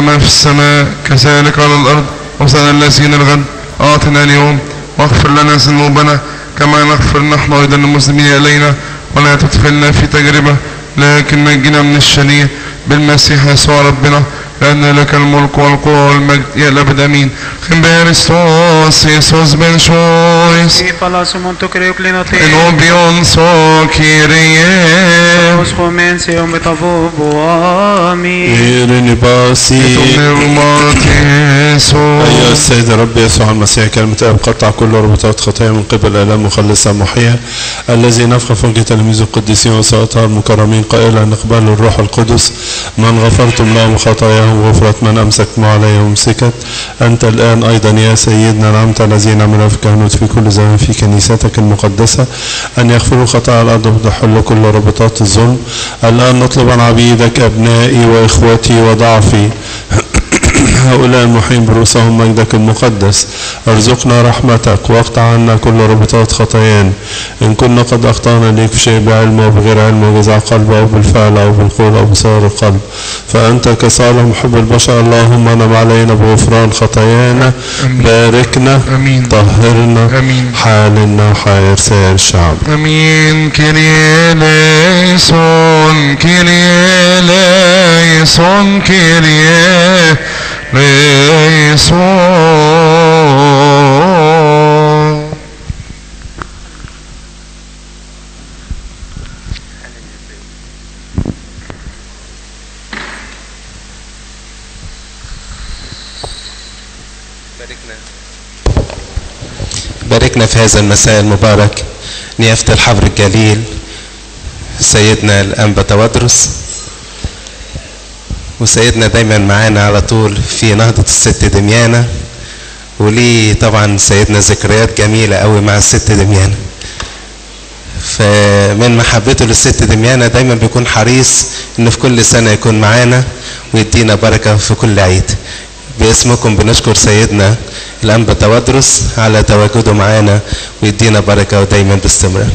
كما في السماء كذلك على الأرض. وصلنا الذين الغد أعطنا اليوم، واغفر لنا ذنوبنا كما نغفر نحن أيضا للمسلمين إلينا، ولا تدخلنا في تجربة لكن نجنا من الشرير بالمسيح يسوع ربنا، لأن لك الملك والقوة والمجد إلى الأبد آمين. خمبرستوس يسوس بن شويس إنوبيون سوكيريه أيها السيد الرب يسوع المسيح، كلمة أب قطع كل ربطات خطايا من قبل آلام مخلصة محيا، الذي نفخ فوق تلاميذ القديسين وسائطها المكرمين قائلا اقبلوا الروح القدس، من غفرتم لهم خطاياهم غفرت، من أمسكتم عليهم أمسكت. أنت الآن أيضا يا سيدنا نعمت الذين عملوا في كهنوت في كل زمان في كنيستك المقدسة أن يغفروا خطايا الأرض وتحل كل ربطات الظلم. الآن نطلب عن عبيدك أبنائي وإخوتي وضعفي هؤلاء المحيين برؤوسهم مجدك المقدس، ارزقنا رحمتك واقطع عنا كل ربطات خطايانا، إن كنا قد أخطأنا ليك في شيء بعلم أو بغير علم وجزع قلب أو بالفعل أو بالقول أو بصور القلب، فأنت كصالح محب البشر اللهم انعم علينا بغفران خطايانا، باركنا، أمين. طهرنا، أمين. حالنا وحال سائر الشعب. أمين. كيري ليسون كيري ليسون كيري ليسون. باركنا في هذا المساء المبارك نيافة الحبر الجليل سيدنا الأنبا تودرس، وسيدنا دايما معانا على طول في نهضة الست دميانة، وليه طبعا سيدنا ذكريات جميلة قوي مع الست دميانة. فمن محبته للست دميانة دايما بيكون حريص انه في كل سنة يكون معانا ويدينا بركة في كل عيد. باسمكم بنشكر سيدنا الأنبا تودرس على تواجده معانا ويدينا بركة ودايما باستمرار.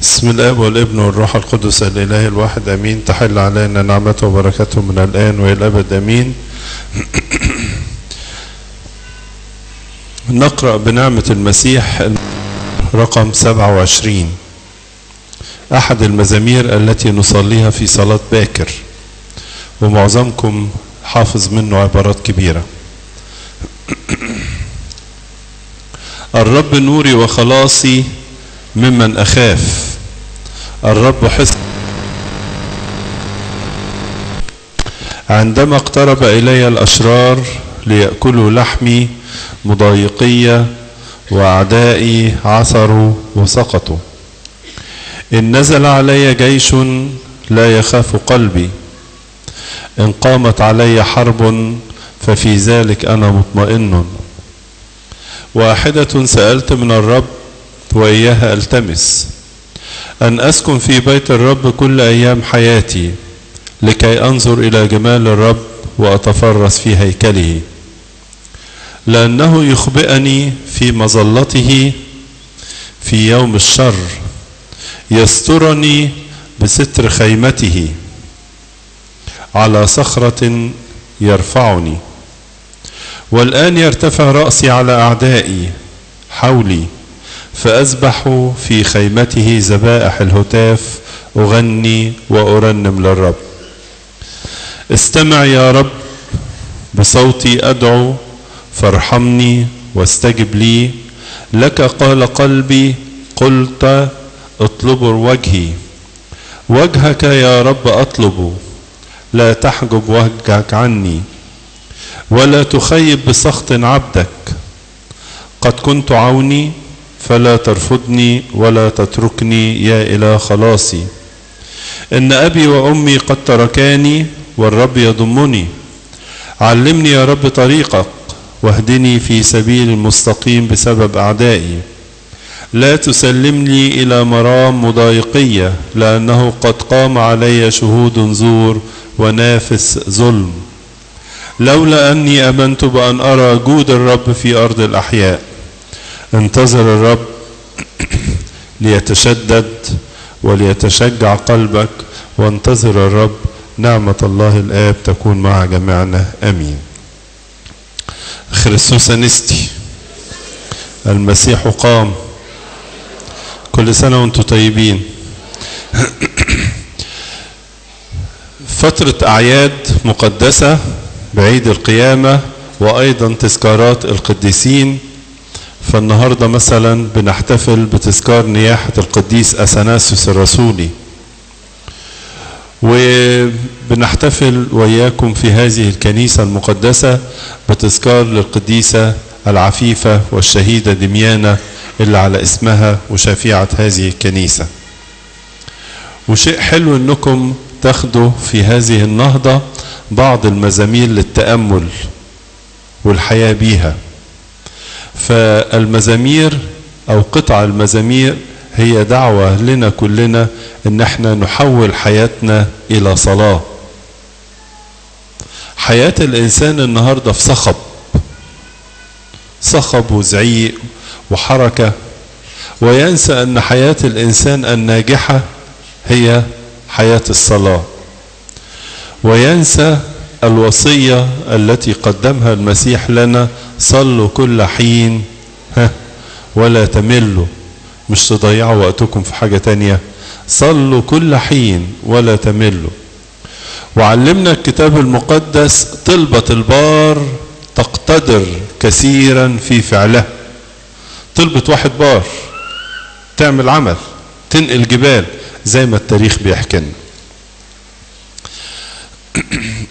بسم الاب والابن والروح القدس الاله الواحد امين. تحل علينا نعمته وبركته من الان والى الابد امين. نقرأ بنعمة المسيح رقم 27، احد المزامير التي نصليها في صلاة باكر، ومعظمكم حافظ منه عبارات كبيرة. الرب نوري وخلاصي ممن أخاف، الرب حصن. عندما اقترب إلي الأشرار ليأكلوا لحمي، مضايقي وأعدائي عثروا وسقطوا. إن نزل علي جيش لا يخاف قلبي، إن قامت علي حرب ففي ذلك أنا مطمئن. واحدة سألت من الرب وإياها ألتمس، أن أسكن في بيت الرب كل أيام حياتي، لكي أنظر إلى جمال الرب وأتفرس في هيكله. لأنه يخبئني في مظلته في يوم الشر، يسترني بستر خيمته، على صخرة يرفعني. والآن يرتفع رأسي على أعدائي حولي، فأذبح في خيمته ذبائح الهتاف، أغني وأرنم للرب. استمع يا رب، بصوتي أدعو، فارحمني واستجب لي. لك قال قلبي، قلت اطلب وجهي. وجهك يا رب أطلب، لا تحجب وجهك عني، ولا تخيب بسخط عبدك. قد كنت عوني فلا ترفضني، ولا تتركني يا إله خلاصي. إن أبي وأمي قد تركاني، والرب يضمني. علمني يا رب طريقك، واهدني في سبيل المستقيم بسبب أعدائي. لا تسلمني إلى مرام مضايقية، لأنه قد قام علي شهود زور ونافس ظلم. لولا أني أمنت بأن أرى جود الرب في أرض الأحياء. انتظر الرب ليتشدد وليتشجع قلبك، وانتظر الرب. نعمة الله الآب تكون مع جميعنا، آمين. خريستوس أنستي، المسيح قام. كل سنة وانتم طيبين. فترة أعياد مقدسة بعيد القيامة، وأيضا تذكارات القديسين. فالنهاردة مثلا بنحتفل بتذكار نياحة القديس أثناسيوس الرسولي، وبنحتفل وياكم في هذه الكنيسة المقدسة بتذكار للقديسة العفيفة والشهيدة دميانة اللي على اسمها وشفيعة هذه الكنيسة. وشيء حلو انكم تاخدوا في هذه النهضة بعض المزامير للتأمل والحياة بيها. فالمزامير او قطع المزامير هي دعوة لنا كلنا ان احنا نحول حياتنا الى صلاة. حياة الانسان النهاردة في صخب، صخب وزعيق وحركة، وينسى ان حياة الانسان الناجحة هي حياة الصلاة، وينسى الوصية التي قدمها المسيح لنا: صلوا كل حين ولا تملوا. مش تضيعوا وقتكم في حاجة تانية، صلوا كل حين ولا تملوا. وعلمنا الكتاب المقدس طلبة البار تقتدر كثيرا في فعلها. طلبة واحد بار تعمل عمل، تنقل جبال زي ما التاريخ بيحكي لنا.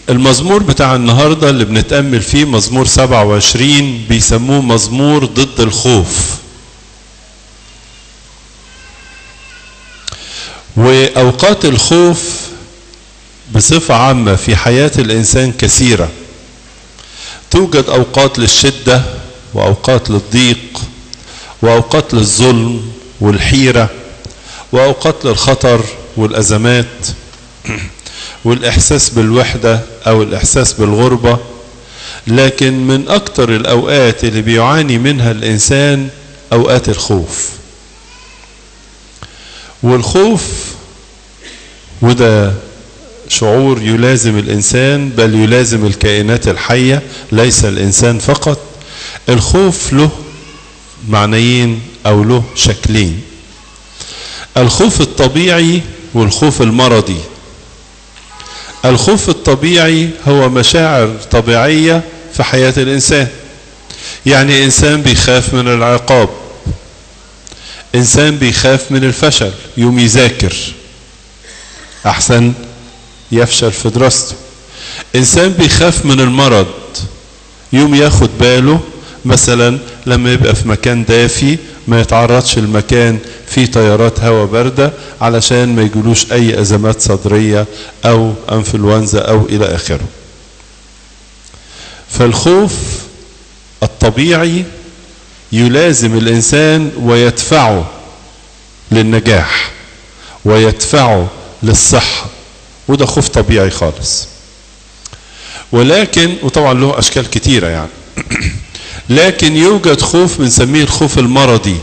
المزمور بتاع النهاردة اللي بنتأمل فيه مزمور 27، بيسموه مزمور ضد الخوف. وأوقات الخوف بصفة عامة في حياة الإنسان كثيرة. توجد أوقات للشدة، وأوقات للضيق، وأوقات للظلم والحيرة، وأوقات للخطر والأزمات، والإحساس بالوحدة أو الإحساس بالغربة. لكن من أكتر الأوقات اللي بيعاني منها الإنسان أوقات الخوف. والخوف وده شعور يلازم الإنسان، بل يلازم الكائنات الحية، ليس الإنسان فقط. الخوف له معنيين أو له شكلين: الخوف الطبيعي والخوف المرضي. الخوف الطبيعي هو مشاعر طبيعية في حياة الإنسان. يعني إنسان بيخاف من العقاب، إنسان بيخاف من الفشل يوم يذاكر أحسن يفشل في دراسته، إنسان بيخاف من المرض يوم ياخد باله مثلا لما يبقى في مكان دافي ما يتعرضش المكان فيه تيارات هواء باردة علشان ما يجيلوش أي أزمات صدرية أو أنفلونزا أو إلى آخره. فالخوف الطبيعي يلازم الإنسان ويدفعه للنجاح ويدفعه للصحة، وده خوف طبيعي خالص. ولكن وطبعا له أشكال كتيرة يعني لكن يوجد خوف بنسميه الخوف المرضي.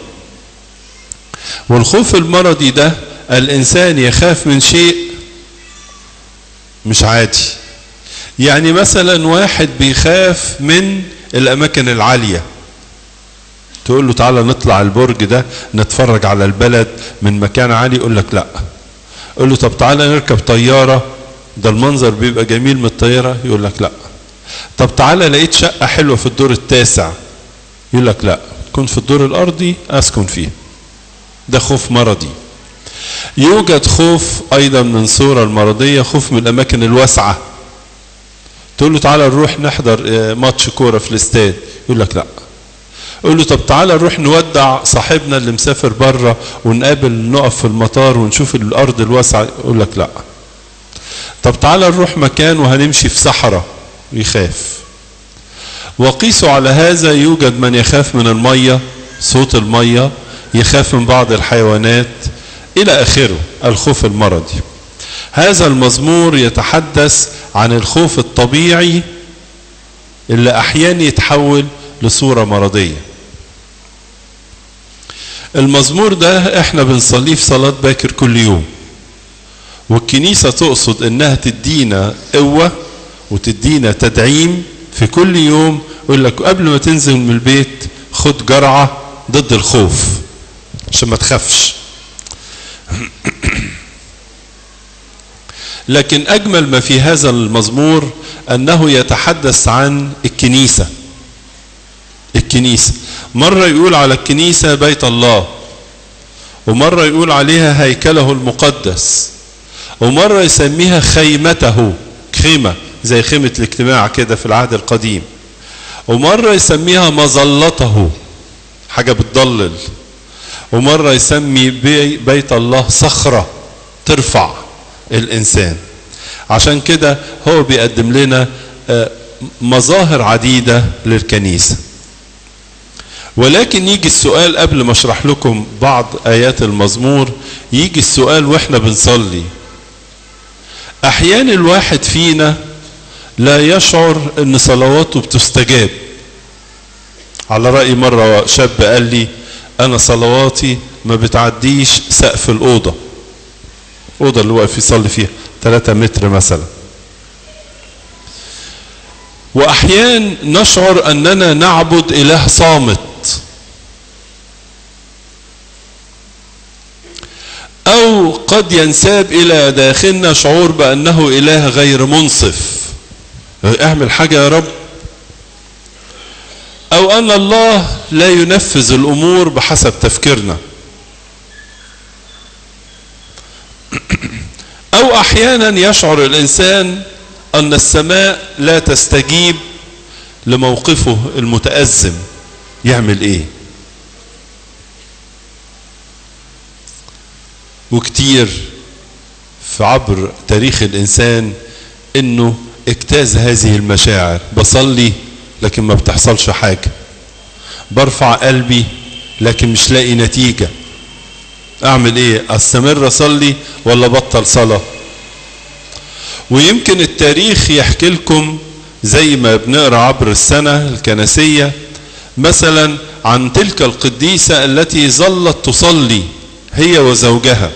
والخوف المرضي ده الإنسان يخاف من شيء مش عادي. يعني مثلا واحد بيخاف من الأماكن العالية، تقول له تعالى نطلع البرج ده نتفرج على البلد من مكان عالي، يقول لك لا. قول له طب تعالى نركب طيارة، ده المنظر بيبقى جميل من الطيارة، يقول لك لا. طب تعالى لقيت شقة حلوة في الدور التاسع، يقول لك لا، كنت في الدور الأرضي أسكن فيه. ده خوف مرضي. يوجد خوف أيضا من صورة المرضية، خوف من الأماكن الواسعة. تقول له تعالى نروح نحضر ماتش كورة في الاستاد، يقول لك لا. قول له طب تعالى نروح نودع صاحبنا اللي مسافر بره ونقابل، نقف في المطار ونشوف الأرض الواسعة، يقول لك لا. طب تعالى نروح مكان وهنمشي في صحراء، يخاف. وقيسوا على هذا يوجد من يخاف من المية، صوت المية، يخاف من بعض الحيوانات إلى آخره. الخوف المرضي. هذا المزمور يتحدث عن الخوف الطبيعي اللي أحيانا يتحول لصورة مرضية. المزمور ده احنا بنصليه في صلاة باكر كل يوم، والكنيسة تقصد انها تدينا قوة وتدينا تدعيم في كل يوم. يقول لك قبل ما تنزل من البيت خد جرعة ضد الخوف عشان ما تخافش. لكن أجمل ما في هذا المزمور أنه يتحدث عن الكنيسة. الكنيسة مرة يقول على الكنيسة بيت الله، ومرة يقول عليها هيكله المقدس، ومرة يسميها خيمته، خيمة زي خيمة الاجتماع كده في العهد القديم، ومرة يسميها مظلته، حاجة بتضلل، ومرة يسمي بيت الله صخرة ترفع الإنسان. عشان كده هو بيقدم لنا مظاهر عديدة للكنيسة. ولكن يجي السؤال قبل ما اشرح لكم بعض آيات المزمور، يجي السؤال واحنا بنصلي، أحيانا الواحد فينا لا يشعر ان صلواته بتستجاب. على رأي مرة شاب قال لي أنا صلواتي ما بتعديش سقف الأوضة، الأوضة اللي واقف يصلي فيها 3 متر مثلا. وأحيانا نشعر أننا نعبد إله صامت، أو قد ينساب إلى داخلنا شعور بأنه إله غير منصف، اعمل حاجة يا رب، أو أن الله لا ينفذ الأمور بحسب تفكيرنا، أو أحيانا يشعر الإنسان أن السماء لا تستجيب لموقفه المتأزم، يعمل إيه؟ وكتير في عبر تاريخ الإنسان إنه اجتاز هذه المشاعر، بصلي لكن ما بتحصلش حاجة، برفع قلبي لكن مش لاقي نتيجة، أعمل إيه؟ أستمر أصلي ولا بطل صلاة؟ ويمكن التاريخ يحكي لكم زي ما بنقرأ عبر السنة الكنسية مثلا عن تلك القديسة التي ظلت تصلي هي وزوجها،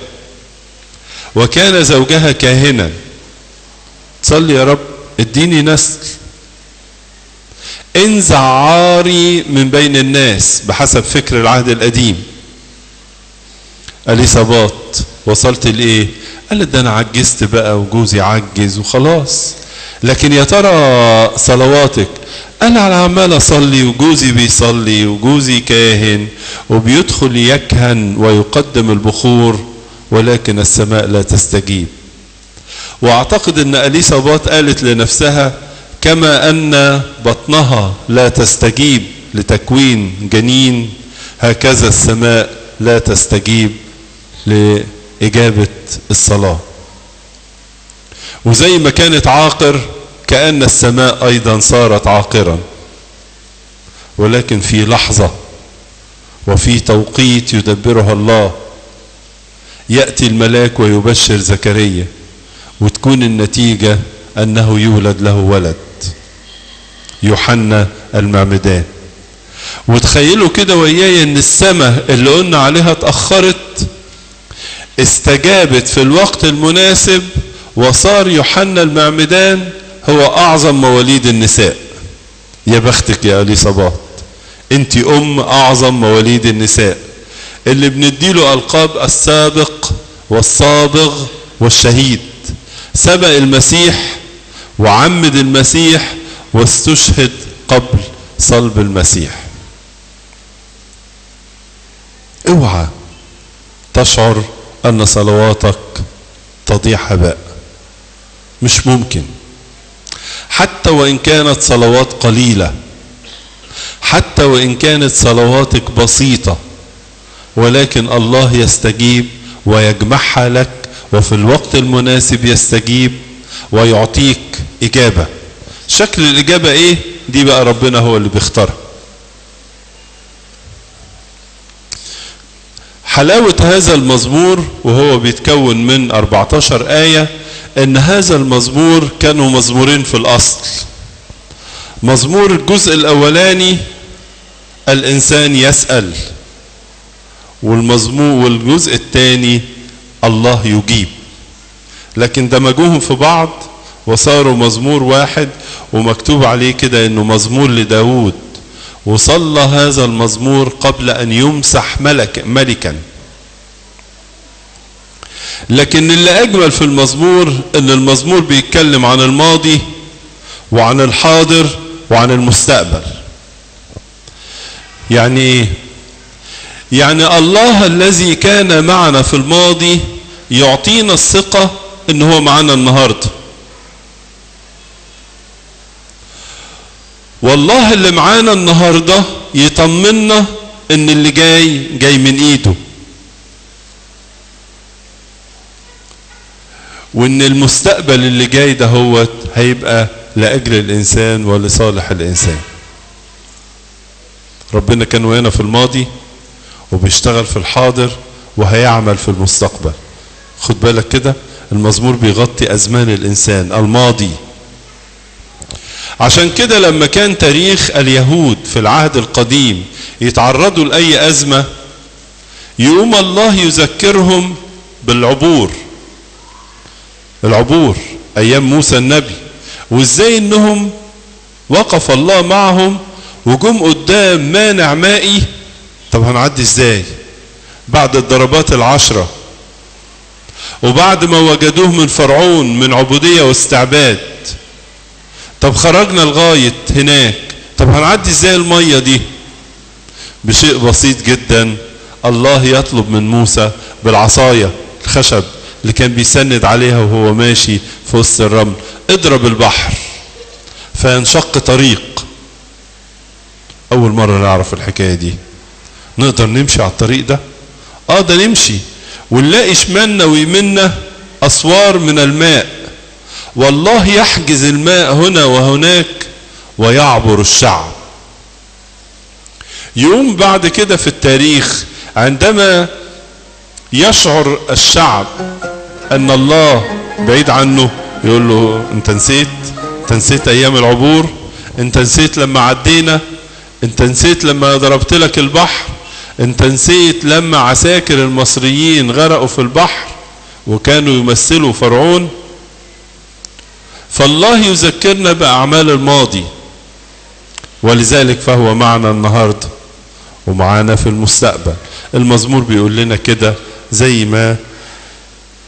وكان زوجها كاهنا. تصلي يا رب اديني نسل، انزع عاري من بين الناس بحسب فكر العهد القديم. اليصابات وصلت لايه؟ قالت ده انا عجزت بقى وجوزي عجز وخلاص، لكن يا ترى صلواتك؟ انا على عمال اصلي وجوزي بيصلي وجوزي كاهن وبيدخل يكهن ويقدم البخور، ولكن السماء لا تستجيب. واعتقد ان اليصابات قالت لنفسها كما ان بطنها لا تستجيب لتكوين جنين، هكذا السماء لا تستجيب لإجابة الصلاة. وزي ما كانت عاقر كأن السماء أيضا صارت عاقرا، ولكن في لحظة وفي توقيت يدبرها الله يأتي الملاك ويبشر زكريا، وتكون النتيجة أنه يولد له ولد، يوحنا المعمدان. وتخيلوا كده وإياي أن السماء اللي قلنا عليها اتأخرت استجابت في الوقت المناسب، وصار يوحنا المعمدان هو أعظم مواليد النساء. يا بختك يا اليصابات، انت ام اعظم مواليد النساء، اللي بنديله القاب السابق والصابغ والشهيد. سبق المسيح وعمد المسيح واستشهد قبل صلب المسيح. اوعى تشعر ان صلواتك تضيع هباء، مش ممكن. حتى وان كانت صلوات قليلة، حتى وان كانت صلواتك بسيطة، ولكن الله يستجيب ويجمعها لك، وفي الوقت المناسب يستجيب ويعطيك إجابة. شكل الإجابة إيه؟ دي بقى ربنا هو اللي بيختارها. حلاوة هذا المزمور وهو بيتكون من 14 آية، إن هذا المزمور كانوا مزمورين في الأصل. مزمور الجزء الأولاني الإنسان يسأل، والمزمور والجزء الثاني الله يجيب، لكن دمجوهم في بعض وصاروا مزمور واحد، ومكتوب عليه كده انه مزمور لداود. وصلى هذا المزمور قبل ان يمسح ملكا. لكن اللي اجمل في المزمور ان المزمور بيتكلم عن الماضي وعن الحاضر وعن المستقبل. يعني ايه؟ يعني الله الذي كان معنا في الماضي يعطينا الثقة ان هو معنا النهاردة، والله اللي معانا النهاردة يطمنا ان اللي جاي جاي من ايده، وان المستقبل اللي جاي ده هو هيبقى لأجل الإنسان ولصالح الإنسان. ربنا كان ويانا في الماضي وبيشتغل في الحاضر وهيعمل في المستقبل. خد بالك كده، المزمور بيغطي أزمان الإنسان الماضي. عشان كده لما كان تاريخ اليهود في العهد القديم يتعرضوا لأي أزمة، يقوم الله يذكرهم بالعبور، العبور أيام موسى النبي، وإزاي إنهم وقف الله معهم وجم قدام مانع مائي. طب هنعدي إزاي بعد الضربات 10 وبعد ما وجدوه من فرعون من عبودية واستعباد؟ طب خرجنا لغاية هناك، طب هنعدي ازاي المية دي؟ بشيء بسيط جدا، الله يطلب من موسى بالعصاية الخشب اللي كان بيسند عليها وهو ماشي في وسط الرمل، اضرب البحر فينشق طريق. أول مرة نعرف الحكاية دي. نقدر نمشي على الطريق ده؟ ده نمشي ونلاقي شمالنا ويمنا أسوار من الماء، والله يحجز الماء هنا وهناك ويعبر الشعب. يوم بعد كده في التاريخ عندما يشعر الشعب أن الله بعيد عنه، يقول له أنت نسيت، أنت نسيت أيام العبور، أنت نسيت لما عدينا، أنت نسيت لما ضربت لك البحر، أنت نسيت لما عساكر المصريين غرقوا في البحر وكانوا يمثلوا فرعون. فالله يذكرنا بأعمال الماضي، ولذلك فهو معنا النهاردة ومعانا في المستقبل. المزمور بيقول لنا كده زي ما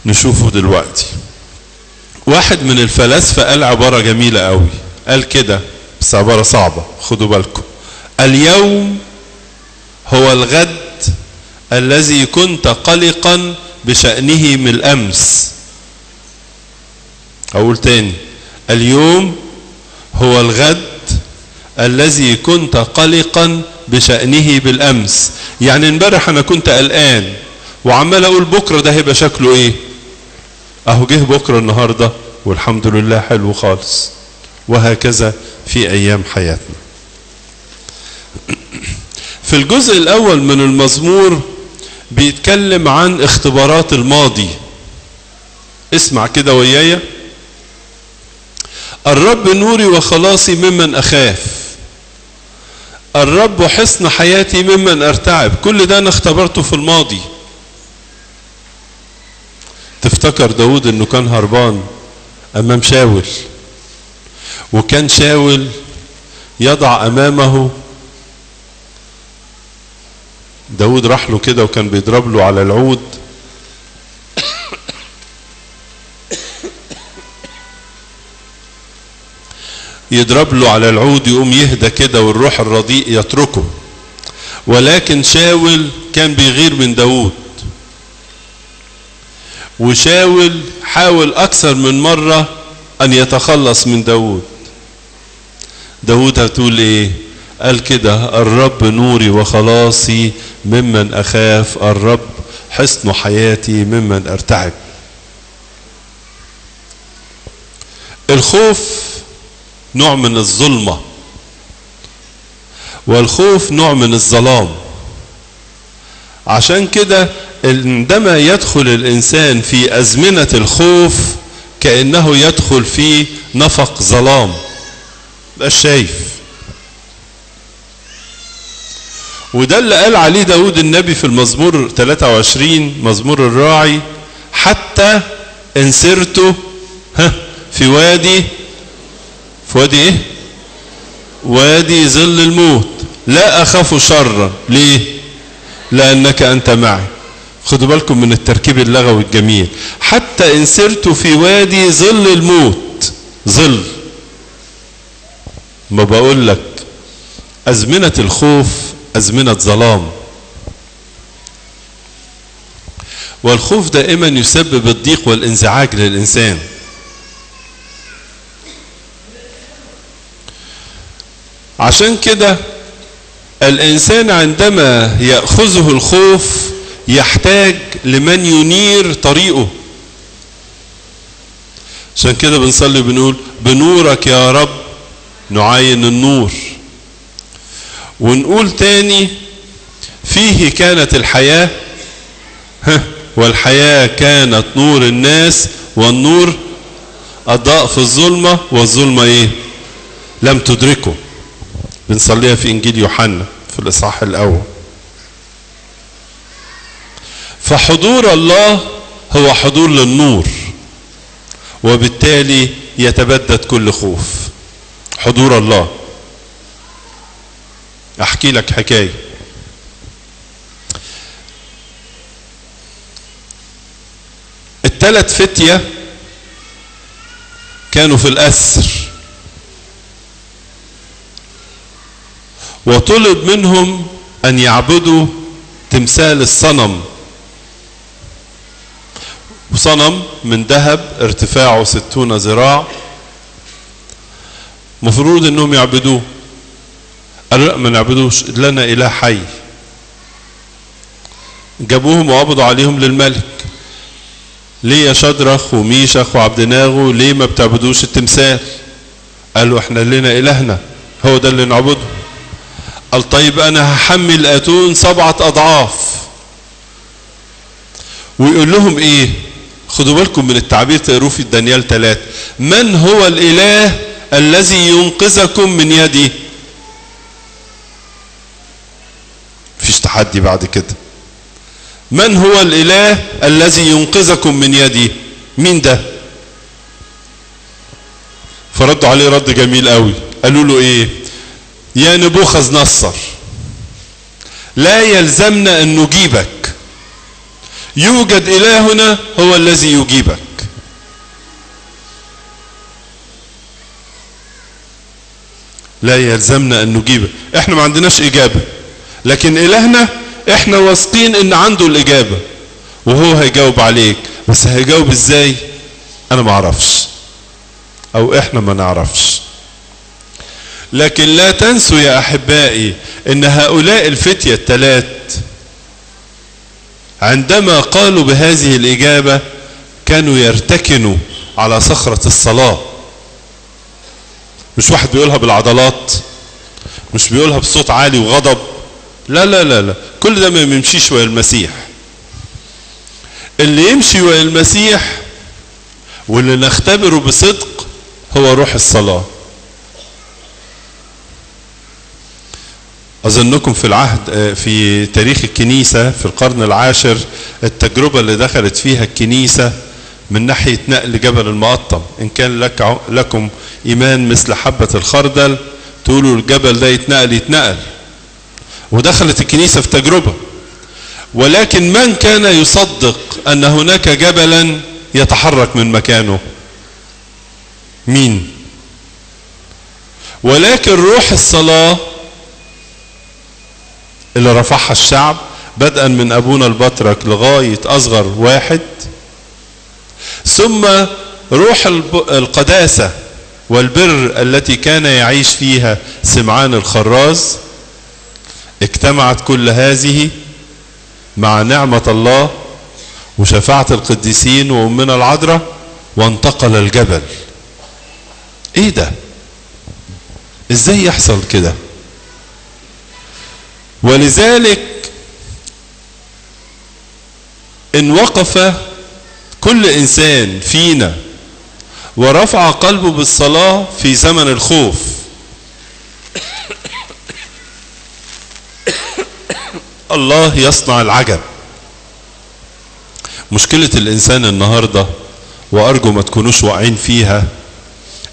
نشوفه دلوقتي. واحد من الفلاسفة قال عبارة جميلة قوي، قال كده بس عبارة صعبة، خدوا بالكم: اليوم هو الغد الذي كنت قلقا بشأنه من الأمس. أقول تاني: اليوم هو الغد الذي كنت قلقا بشأنه بالأمس. يعني امبارح أنا كنت قلقان وعمال أقول بكرة ده هيبقى شكله إيه، أهو جه بكرة النهاردة والحمد لله حلو خالص. وهكذا في أيام حياتنا. في الجزء الأول من المزمور بيتكلم عن اختبارات الماضي. اسمع كده ويايا: الرب نوري وخلاصي ممن أخاف، الرب حصن حياتي ممن أرتعب. كل ده أنا اختبرته في الماضي. تفتكر داود أنه كان هربان أمام شاول، وكان شاول يضع أمامه داود راح له كده وكان بيضرب له على العود. يضرب له على العود يقوم يهدى كده والروح الرديء يتركه. ولكن شاول كان بيغير من داود، وشاول حاول أكثر من مرة أن يتخلص من داود. داود هتقول إيه؟ قال كده: الرب نوري وخلاصي، ممن أخاف؟ الرب حصن حياتي، ممن أرتعب؟ الخوف نوع من الظلمة، والخوف نوع من الظلام. عشان كده عندما يدخل الإنسان في أزمنة الخوف كأنه يدخل في نفق ظلام، مبقاش شايف. وده اللي قال عليه داود النبي في المزمور 23، مزمور الراعي: حتى إن سرت في وادي، في وادي إيه؟ وادي ظل الموت، لا أخاف شرا. ليه؟ لأنك أنت معي. خدوا بالكم من التركيب اللغوي الجميل. حتى إن سرت في وادي ظل الموت، ظل. ما بقول لك أزمنة الخوف أزمنة ظلام، والخوف دائما يسبب الضيق والانزعاج للإنسان. عشان كده الإنسان عندما يأخذه الخوف يحتاج لمن ينير طريقه. عشان كده بنصلي بنقول: بنورك يا رب نعاين النور. ونقول تاني: فيه كانت الحياة، والحياة كانت نور الناس، والنور أضاء في الظلمة، والظلمة إيه؟ لم تدركه. بنصليها في إنجيل يوحنا في الإصحاح الأول. فحضور الله هو حضور للنور، وبالتالي يتبدد كل خوف. حضور الله. أحكي لك حكاية. الثلاث فتية كانوا في الأسر، وطلب منهم أن يعبدوا تمثال الصنم، وصنم من ذهب ارتفاعه 60 ذراع، مفروض انهم يعبدوه. قالوا لا، ما نعبدوش، لنا إله حي. جابوهم وقبضوا عليهم للملك. ليه يا شدرخ وميشخ وعبدناغو ليه ما بتعبدوش التمثال؟ قالوا احنا لنا إلهنا، هو ده اللي نعبده. قال طيب انا هحمل الاتون 7 اضعاف. ويقول لهم ايه؟ خدوا بالكم من التعبير، تقروه في دانيال 3: من هو الاله الذي ينقذكم من يدي؟ مفيش تحدي بعد كده. من هو الاله الذي ينقذكم من يدي؟ مين ده؟ فردوا عليه رد جميل قوي، قالوا له ايه؟ يا نبوخذ نصر، لا يلزمنا ان نجيبك، يوجد إلهنا هو الذي يجيبك. لا يلزمنا أن نجيبك، احنا ما عندناش إجابة، لكن إلهنا احنا واثقين ان عنده الإجابة وهو هيجاوب عليك، بس هيجاوب ازاي انا ما اعرفش، او احنا ما نعرفش. لكن لا تنسوا يا احبائي ان هؤلاء الفتية الثلاث عندما قالوا بهذه الإجابة كانوا يرتكنوا على صخرة الصلاة. مش واحد بيقولها بالعضلات، مش بيقولها بصوت عالي وغضب، لا لا لا لا، كل ده ما يمشيش ويا المسيح. اللي يمشي ويا المسيح واللي نختبره بصدق هو روح الصلاة. أظنكم في العهد في تاريخ الكنيسة في القرن العاشر التجربة اللي دخلت فيها الكنيسة من ناحية نقل جبل المقطم، إن كان لكم إيمان مثل حبة الخردل تقولوا الجبل ده يتنقل يتنقل. ودخلت الكنيسة في تجربة، ولكن من كان يصدق أن هناك جبلا يتحرك من مكانه؟ مين؟ ولكن روح الصلاة اللي رفعها الشعب بدءا من أبونا البطرك لغاية أصغر واحد، ثم روح القداسة والبر التي كان يعيش فيها سمعان الخراز، اجتمعت كل هذه مع نعمة الله وشفاعة القديسين وأمنا العذراء، وانتقل الجبل. ايه ده؟ ازاي يحصل كده؟ ولذلك ان وقف كل انسان فينا ورفع قلبه بالصلاة في زمن الخوف، الله يصنع العجب. مشكلة الإنسان النهاردة، وأرجو ما تكونوش واقعين فيها،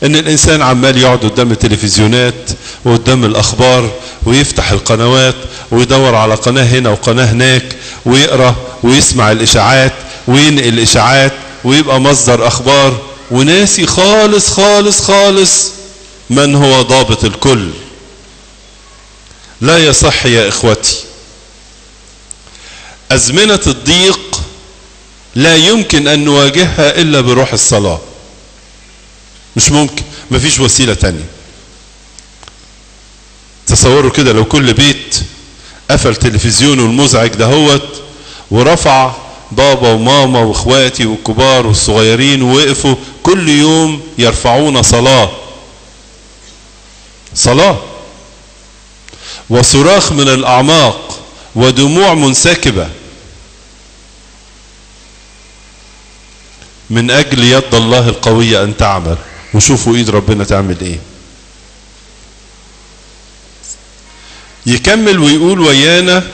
إن الإنسان عمال يقعد قدام التلفزيونات وقدام الأخبار ويفتح القنوات ويدور على قناة هنا وقناة هناك، ويقرأ ويسمع الإشاعات وينقل الإشاعات ويبقى مصدر أخبار، وناسي خالص خالص خالص من هو ضابط الكل. لا يصح يا إخوتي، أزمنة الضيق لا يمكن أن نواجهها إلا بروح الصلاة. مش ممكن، مفيش وسيلة تانية. تصوروا كده لو كل بيت قفل تلفزيونه المزعج دهوت ورفع بابا وماما واخواتي والكبار والصغيرين ووقفوا كل يوم يرفعون صلاة، صلاة وصراخ من الأعماق ودموع منسكبة من أجل يد الله القوية أن تعمل. وشوفوا إيد ربنا تعمل إيه. يكمل ويقول ويانا: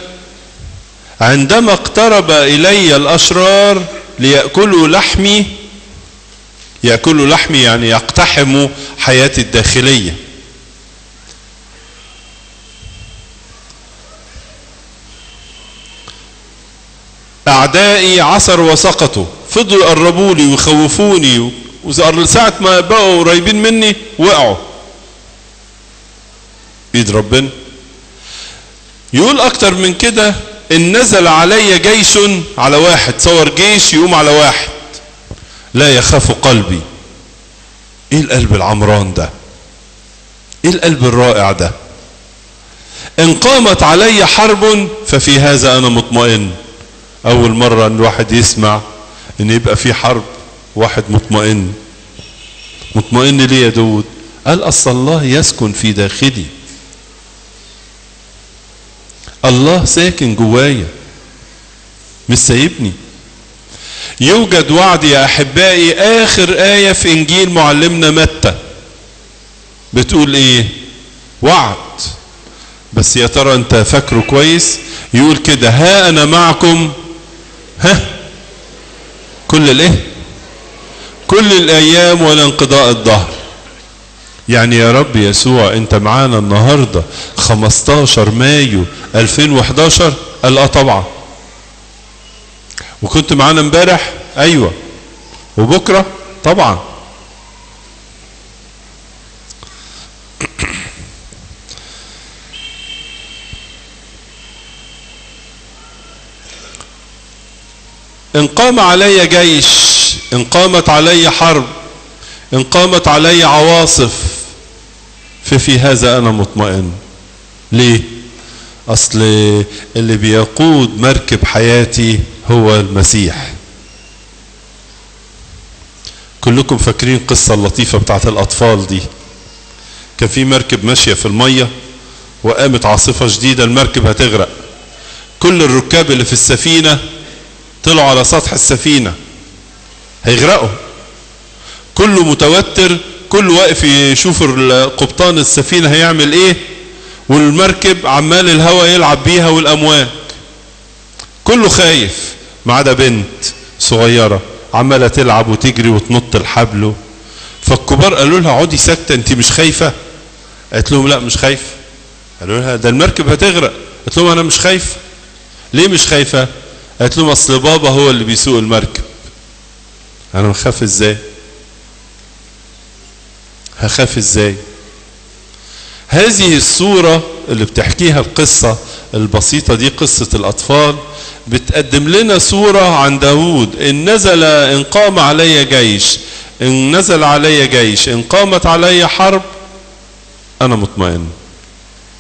عندما اقترب إلي الأشرار ليأكلوا لحمي، يأكلوا لحمي يعني يقتحموا حياتي الداخلية. أعدائي عثروا وسقطوا، فضلوا يقربوا لي ويخوفوني، وساعة ما بقوا قريبين مني وقعوا. إيد ربنا. يقول أكتر من كده: إن نزل علي جيش على واحد، صور جيش يقوم على واحد، لا يخاف قلبي. إيه القلب العمران ده؟ إيه القلب الرائع ده؟ إن قامت علي حرب ففي هذا أنا مطمئن. أول مرة أن الواحد يسمع إن يبقى في حرب واحد مطمئن. مطمئن ليه يا داود؟ قال أصل الله يسكن في داخلي، الله ساكن جوايا مش سايبني. يوجد وعد يا أحبائي، آخر آية في إنجيل معلمنا متى بتقول إيه؟ وعد. بس يا ترى أنت فاكره كويس؟ يقول كده: ها أنا معكم، ها، كل الإيه؟ كل الأيام ولا انقضاء الدهر. يعني يا رب يسوع أنت معانا النهاردة 15 مايو 2011؟ قال آه طبعا. وكنت معانا امبارح؟ أيوة. وبكرة؟ طبعا. إن قام علي جيش، إن قامت علي حرب، إن قامت علي عواصف، ففي هذا أنا مطمئن. ليه؟ أصل اللي بيقود مركب حياتي هو المسيح. كلكم فاكرين قصة اللطيفة بتاعت الأطفال دي. كان في مركب ماشية في المية وقامت عاصفة شديدة، المركب هتغرق. كل الركاب اللي في السفينة طلعوا على سطح السفينة، هيغرقوا. كله متوتر، كله واقف يشوف قبطان السفينة هيعمل ايه، والمركب عمال الهواء يلعب بيها والأمواج. كله خايف ما عدا بنت صغيرة عمالة تلعب وتجري وتنط الحبل. فالكبار قالوا لها اقعدي ساكتة، انت مش خايفة؟ قالت لهم لا مش خايفة. قالوا لها ده المركب هتغرق. قالت لهم انا مش خايفة. ليه مش خايفة؟ قالت لهم اصل بابا هو اللي بيسوق المركب. انا هخاف ازاي؟ هخاف ازاي؟ هذه الصورة اللي بتحكيها القصة البسيطة دي، قصة الأطفال، بتقدم لنا صورة عن داود. إن نزل، إن قام علي جيش، إن نزل علي جيش، إن قامت علي حرب، أنا مطمئن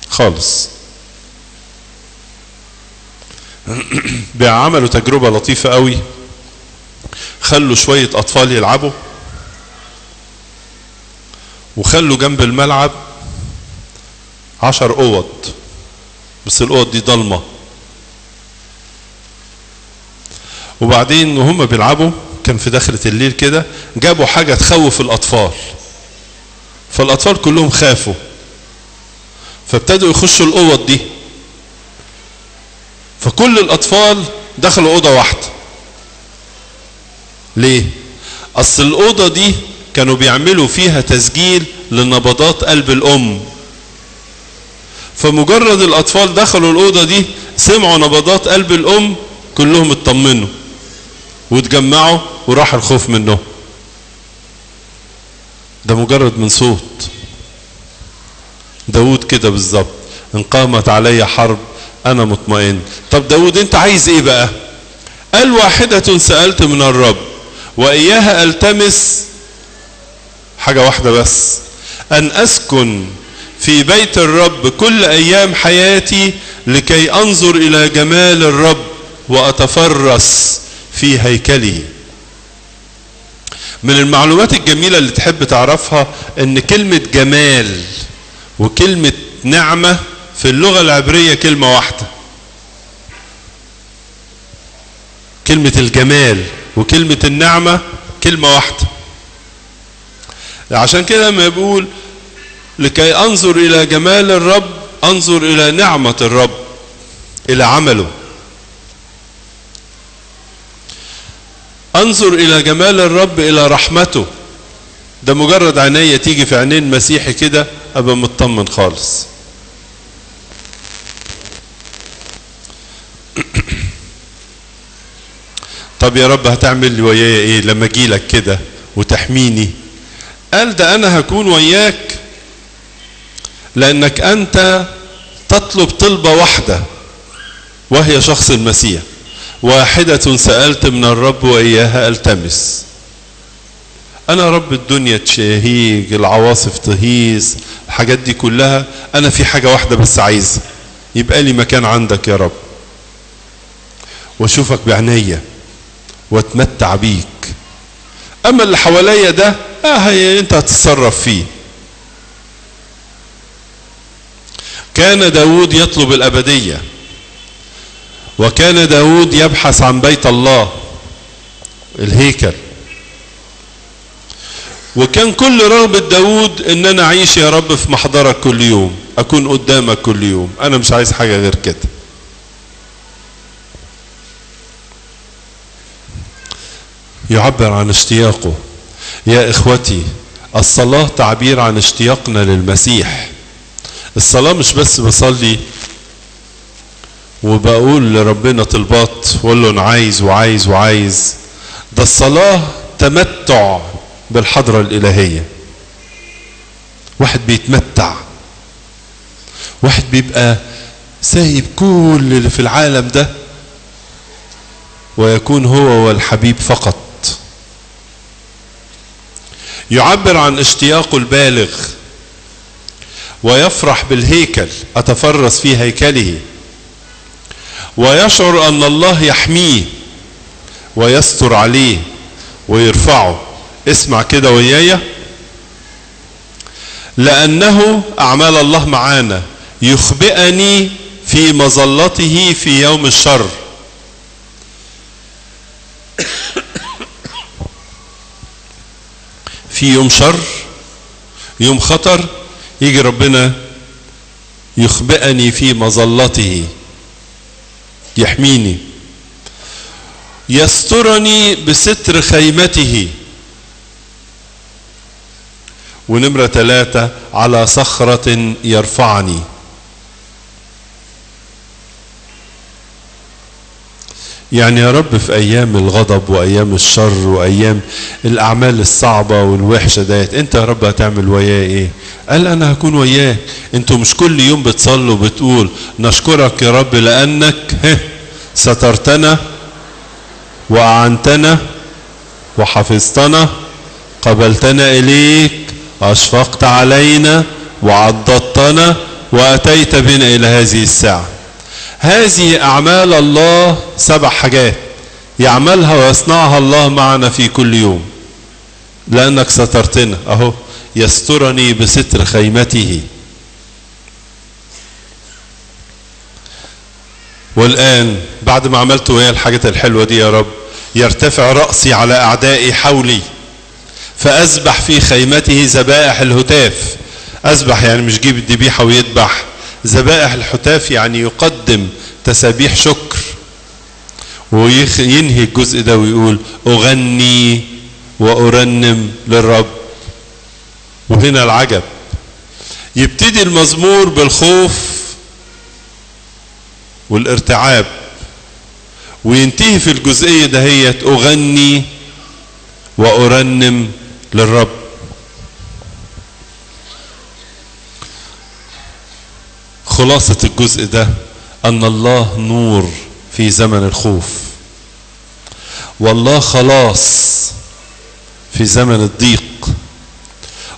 خالص. بيعملوا تجربة لطيفة قوي، خلوا شوية أطفال يلعبوا، وخلوا جنب الملعب 10 أوض، بس الأوض دي ضلمة. وبعدين وهم بيلعبوا، كان في دخلة الليل كده، جابوا حاجة تخوف الأطفال، فالأطفال كلهم خافوا، فابتدوا يخشوا الأوض دي، فكل الأطفال دخلوا أوضة واحدة. ليه؟ أصل الأوضة دي كانوا بيعملوا فيها تسجيل لنبضات قلب الأم، فمجرد الأطفال دخلوا الأوضة دي سمعوا نبضات قلب الأم، كلهم اطمنوا واتجمعوا وراح الخوف منهم. ده مجرد من صوت داود كده بالظبط، إن قامت علي حرب أنا مطمئن. طب داود أنت عايز إيه بقى؟ قال واحدة سألت من الرب وإياها ألتمس، حاجة واحدة بس، أن أسكن في بيت الرب كل أيام حياتي لكي أنظر إلى جمال الرب وأتفرس في هيكله. من المعلومات الجميلة اللي تحب تعرفها أن كلمة جمال وكلمة نعمة في اللغة العبرية كلمة واحدة. كلمة الجمال وكلمة النعمة كلمة واحدة. عشان كده لما يقول لكي أنظر إلى جمال الرب، أنظر إلى نعمة الرب، إلى عمله. أنظر إلى جمال الرب، إلى رحمته. ده مجرد عينيا تيجي في عينين مسيحي كده أبقى مطمن خالص. طب يا رب هتعمل لي ويايا إيه لما أجيلك كده وتحميني؟ قال ده أنا هكون وياك، لأنك أنت تطلب طلبة واحدة وهي شخص المسيح. واحدة سألت من الرب وإياها ألتمس. أنا رب الدنيا تشاهيج، العواصف تهيس، الحاجات دي كلها، أنا في حاجة واحدة بس عايزة، يبقى لي مكان عندك يا رب، وأشوفك بعناية وأتمتع بيك. أما اللي حواليا ده أنت هتتصرف فيه. كان داود يطلب الأبدية، وكان داود يبحث عن بيت الله الهيكل، وكان كل رغبة داود ان انا اعيش يا رب في محضرك كل يوم، اكون قدامك كل يوم، انا مش عايز حاجة غير كده. يعبر عن اشتياقه. يا اخوتي، الصلاة تعبير عن اشتياقنا للمسيح. الصلاة مش بس بصلي وبقول لربنا طلبات واقول له انا عايز وعايز وعايز، ده الصلاة تمتع بالحضرة الإلهية. واحد بيتمتع، واحد بيبقى سايب كل اللي في العالم ده ويكون هو والحبيب فقط. يعبر عن اشتياقه البالغ ويفرح بالهيكل، أتفرس في هيكله، ويشعر أن الله يحميه ويستر عليه ويرفعه. اسمع كده ويايا، لأنه أعمال الله معانا، يخبئني في مظلته في يوم الشر. في يوم شر، يوم خطر، يجي ربنا يخبئني في مظلته، يحميني، يسترني بستر خيمته. ونمرة 3، على صخرة يرفعني. يعني يا رب في أيام الغضب وأيام الشر وأيام الأعمال الصعبة والوحشة ديت، أنت يا رب هتعمل وياه إيه؟ قال أنا هكون وياه. أنتوا مش كل يوم بتصلوا بتقول نشكرك يا رب لأنك سترتنا وأعنتنا وحفظتنا، قبلتنا إليك، أشفقت علينا وعضدتنا وأتيت بنا إلى هذه الساعة. هذه أعمال الله، 7 حاجات يعملها ويصنعها الله معنا في كل يوم. لأنك سترتنا، أهو يسترني بستر خيمته. والآن بعد ما عملت ويا الحاجات الحلوة دي يا رب، يرتفع رأسي على أعدائي حولي، فأذبح في خيمته ذبائح الهتاف. أذبح يعني مش جيب الذبيحة ويذبح، ذبائح الهتاف يعني يقدم تسابيح شكر. وينهي الجزء ده ويقول أغني وأرنم للرب. وهنا العجب، يبتدي المزمور بالخوف والارتعاب، وينتهي في الجزئية دهيت أغني وأرنم للرب. خلاصة الجزء ده أن الله نور في زمن الخوف، والله خلاص في زمن الضيق،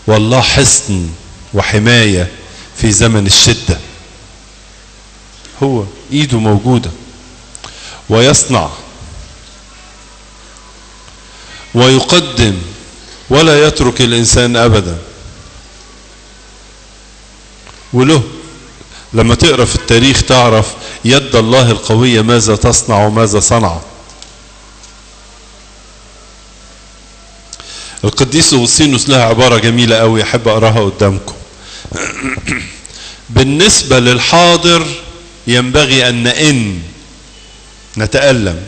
والله حصن وحماية في زمن الشدة. هو إيده موجودة ويصنع ويقدم ولا يترك الإنسان أبدا. وله لما تقرأ في التاريخ تعرف يد الله القوية ماذا تصنع وماذا صنعت. القديس أغسطينوس لها عبارة جميلة أوي أحب أقراها قدامكم. بالنسبة للحاضر ينبغي أن نئن، نتألم،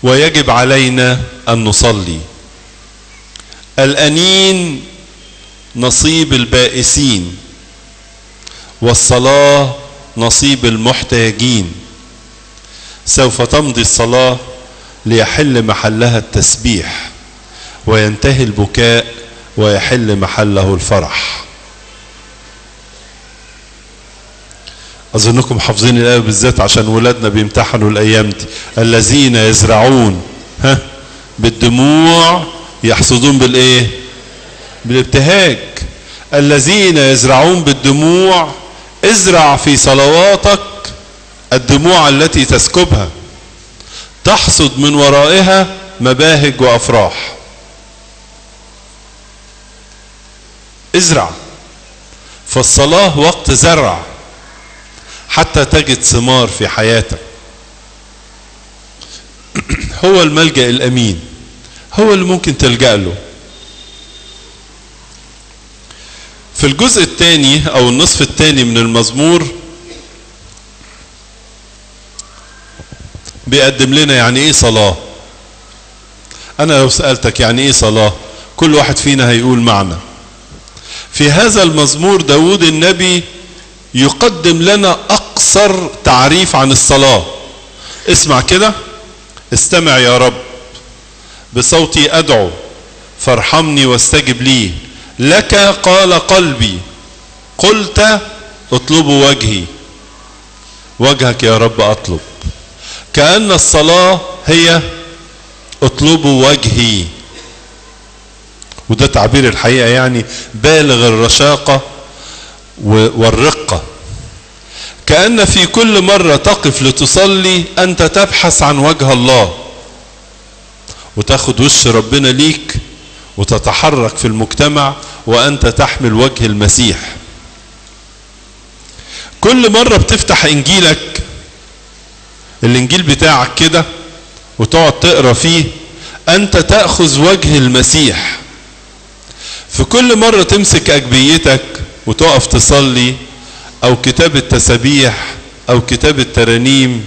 ويجب علينا أن نصلي. الأنين نصيب البائسين، والصلاة نصيب المحتاجين. سوف تمضي الصلاة ليحل محلها التسبيح، وينتهي البكاء ويحل محله الفرح. أظنكم حافظين الآية بالذات عشان ولادنا بيمتحنوا الأيام دي. الذين يزرعون بالدموع يحصدون بالإيه؟ بالابتهاج. الذين يزرعون بالدموع، ازرع في صلواتك الدموع التي تسكبها، تحصد من ورائها مباهج وأفراح. ازرع، فالصلاة وقت زرع حتى تجد ثمار في حياتك. هو الملجأ الأمين، هو اللي ممكن تلجأ له. في الجزء الثاني أو النصف الثاني من المزمور بيقدم لنا يعني إيه صلاة. أنا لو سألتك يعني إيه صلاة، كل واحد فينا هيقول معنى. في هذا المزمور داود النبي يقدم لنا أقصر تعريف عن الصلاة. اسمع كده، استمع يا رب، بصوتي أدعو فارحمني واستجب لي. لك قال قلبي، قلت اطلبوا وجهي، وجهك يا رب أطلب. كأن الصلاة هي اطلبوا وجهي، وده تعبير الحقيقة يعني بالغ الرشاقة والرقة. كأن في كل مرة تقف لتصلي أنت تبحث عن وجه الله، وتاخد وش ربنا ليك، وتتحرك في المجتمع وأنت تحمل وجه المسيح. كل مرة بتفتح إنجيلك، الإنجيل بتاعك كده، وتقعد تقرأ فيه، أنت تأخذ وجه المسيح. في كل مرة تمسك أجبيتك وتقف تصلي، أو كتاب التسابيح أو كتاب الترانيم،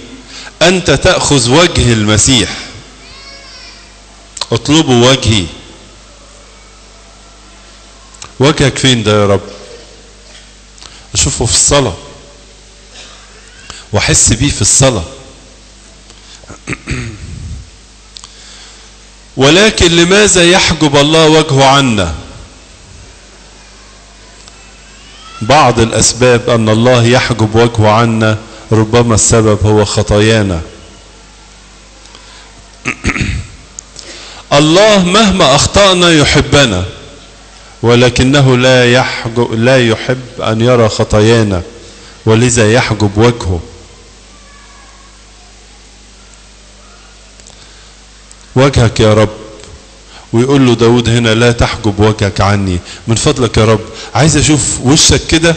أنت تأخذ وجه المسيح. اطلبوا وجهي. وجهك فين ده يا رب؟ أشوفه في الصلاة، وأحس بيه في الصلاة. ولكن لماذا يحجب الله وجهه عنا؟ بعض الأسباب أن الله يحجب وجهه عنا، ربما السبب هو خطايانا. الله مهما أخطأنا يحبنا، ولكنه لا يحب أن يرى خطايانا، ولذا يحجب وجهه. وجهك يا رب، ويقول له داود هنا لا تحجب وجهك عني، من فضلك يا رب عايز اشوف وشك كده،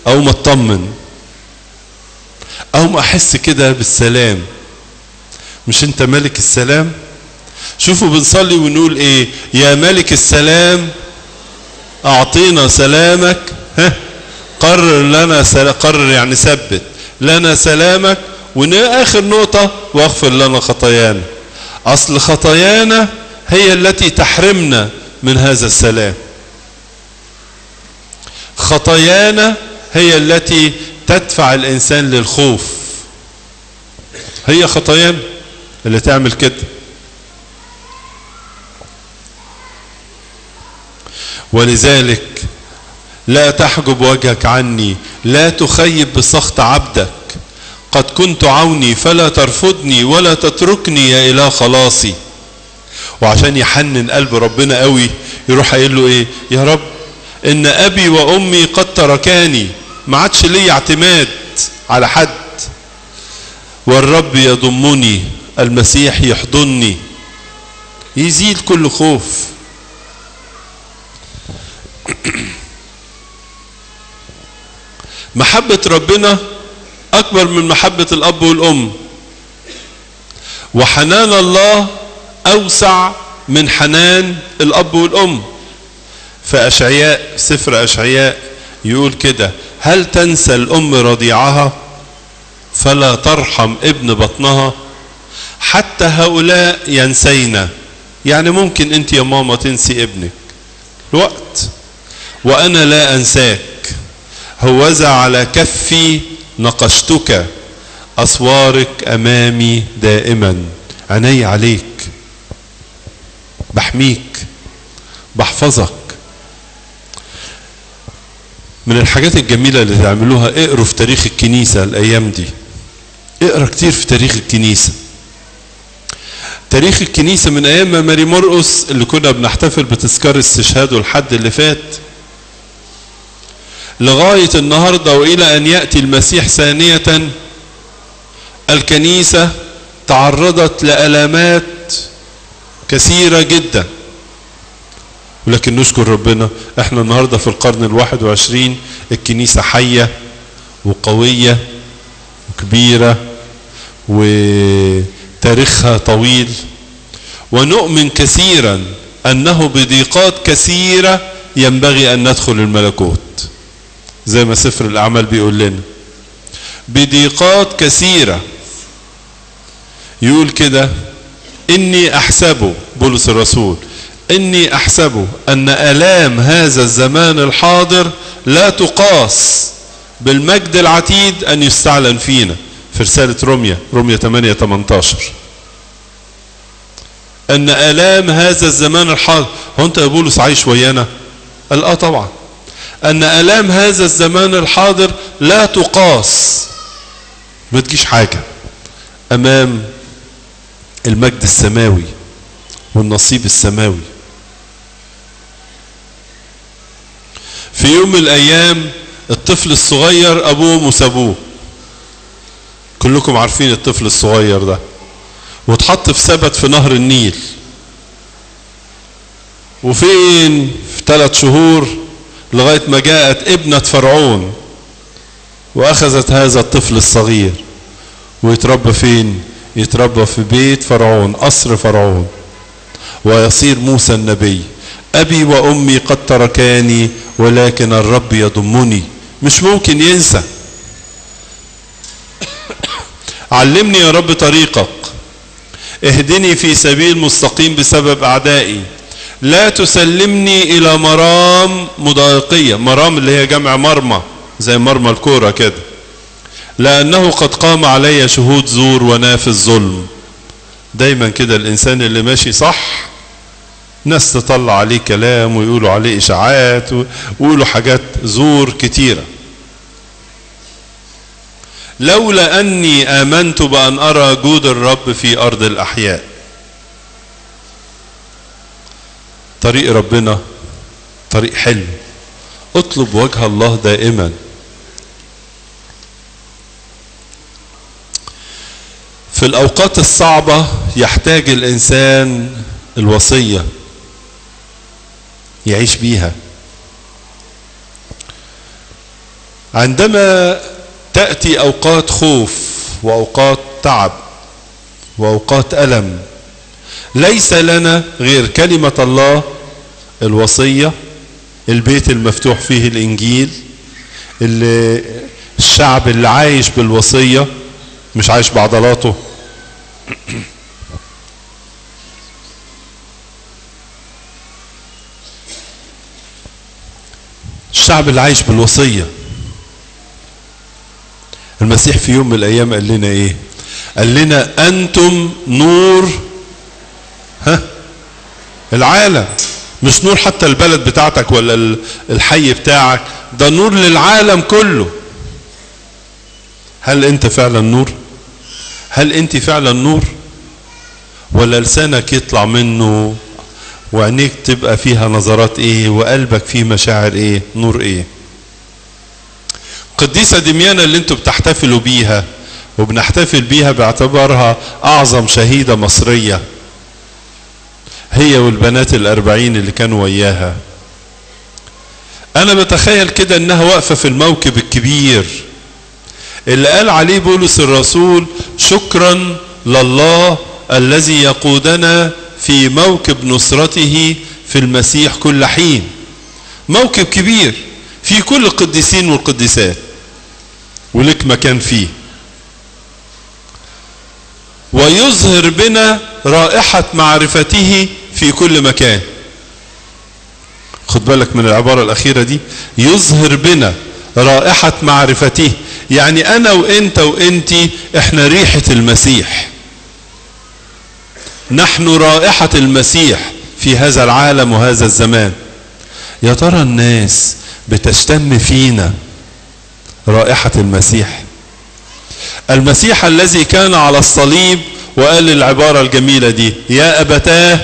او ما اطمن، او ما احس كده بالسلام. مش انت ملك السلام؟ شوفوا بنصلي ونقول ايه؟ يا ملك السلام اعطينا سلامك، ها قرر لنا سلام، قرر يعني ثبت لنا سلامك، واخر نقطة واغفر لنا خطايانا. اصل خطايانا هي التي تحرمنا من هذا السلام. خطايانا هي التي تدفع الإنسان للخوف. هي خطايانا اللي تعمل كده. ولذلك لا تحجب وجهك عني، لا تخيب بسخط عبدك، قد كنت عوني فلا ترفضني ولا تتركني يا إله خلاصي. وعشان يحنن قلب ربنا قوي يروح قايل له ايه؟ يا رب ان ابي وامي قد تركاني، ما عادش لي اعتماد على حد، والرب يضمني، المسيح يحضنني، يزيل كل خوف. محبة ربنا اكبر من محبة الاب والام، وحنان الله أوسع من حنان الأب والأم. فأشعياء، سفر أشعياء يقول كده: هل تنسى الأم رضيعها فلا ترحم ابن بطنها؟ حتى هؤلاء ينسينا. يعني ممكن أنت يا ماما تنسي ابنك الوقت، وأنا لا أنساك، هوذا على كفي نقشتك، أسوارك أمامي دائما. عيني عليك، بحميك، بحفظك. من الحاجات الجميلة اللي تعملوها، اقروا في تاريخ الكنيسة الأيام دي، اقرأ كتير في تاريخ الكنيسة. تاريخ الكنيسة من أيام ما ماري مرقس اللي كنا بنحتفل بتذكار استشهاده الحد اللي فات لغاية النهاردة وإلى أن يأتي المسيح ثانية، الكنيسة تعرضت لألامات كثيرة جدا. ولكن نشكر ربنا احنا النهاردة في القرن 21 الكنيسة حية وقوية وكبيرة وتاريخها طويل، ونؤمن كثيرا أنه بضيقات كثيرة ينبغي أن ندخل الملكوت، زي ما سفر الأعمال بيقول لنا بضيقات كثيرة. يقول كده: إني أحسبه، بولس الرسول، إني أحسبه أن آلام هذا الزمان الحاضر لا تقاس بالمجد العتيد أن يستعلن فينا، في رسالة روميا، روميا 8:18. أن آلام هذا الزمان الحاضر، هو أنت يا بولس عايش ويانا؟ قال آه طبعا. أن آلام هذا الزمان الحاضر لا تقاس، ما تجيش حاجة أمام المجد السماوي والنصيب السماوي. في يوم من الأيام الطفل الصغير أبوه وسابوه، كلكم عارفين الطفل الصغير ده، واتحط في سبت في نهر النيل، وفين في 3 شهور لغاية ما جاءت ابنة فرعون وأخذت هذا الطفل الصغير، ويتربى فين؟ يتربى في بيت فرعون، قصر فرعون. ويصير موسى النبي: أبي وأمي قد تركاني ولكن الرب يضمني. مش ممكن ينسى. علمني يا رب طريقك، اهدني في سبيل مستقيم بسبب أعدائي، لا تسلمني إلى مرام مضايقية. مرام اللي هي جمع مرمى، زي مرمى الكورة كده. لأنه قد قام علي شهود زور ونافذ ظلم. دايما كده الإنسان اللي ماشي صح ناس تطلع عليه كلام ويقولوا عليه إشاعات ويقولوا حاجات زور كتيرة. لولا أني آمنت بأن أرى جود الرب في أرض الأحياء. طريق ربنا طريق حلو، اطلب وجه الله دائما. في الأوقات الصعبة يحتاج الإنسان الوصية يعيش بيها. عندما تأتي أوقات خوف وأوقات تعب وأوقات ألم، ليس لنا غير كلمة الله، الوصية، البيت المفتوح فيه الإنجيل، اللي الشعب اللي عايش بالوصية مش عايش بعضلاته. الشعب اللي عايش بالوصية. المسيح في يوم من الأيام قال لنا إيه؟ قال لنا أنتم نور العالم. مش نور حتى البلد بتاعتك ولا الحي بتاعك، ده نور للعالم كله. هل أنت فعلا نور؟ هل أنت فعلا نور؟ ولا لسانك يطلع منه وعينيك تبقى فيها نظرات إيه وقلبك فيه مشاعر إيه؟ نور إيه؟ قديسة دميانة اللي انتوا بتحتفلوا بيها وبنحتفل بيها باعتبارها أعظم شهيدة مصرية، هي والبنات 40 اللي كانوا وياها. أنا بتخيل كده إنها واقفة في الموكب الكبير اللي قال عليه بولس الرسول: شكرا لله الذي يقودنا في موكب نصرته في المسيح كل حين. موكب كبير في كل القديسين والقديسات، ولك مكان فيه. ويظهر بنا رائحة معرفته في كل مكان. خد بالك من العبارة الأخيرة دي، يظهر بنا رائحة معرفته. يعني أنا وإنت وإنتي إحنا ريحة المسيح، نحن رائحة المسيح في هذا العالم وهذا الزمان. يا ترى الناس بتشتم فينا رائحة المسيح؟ المسيح الذي كان على الصليب وقال العبارة الجميلة دي: يا أبتاه.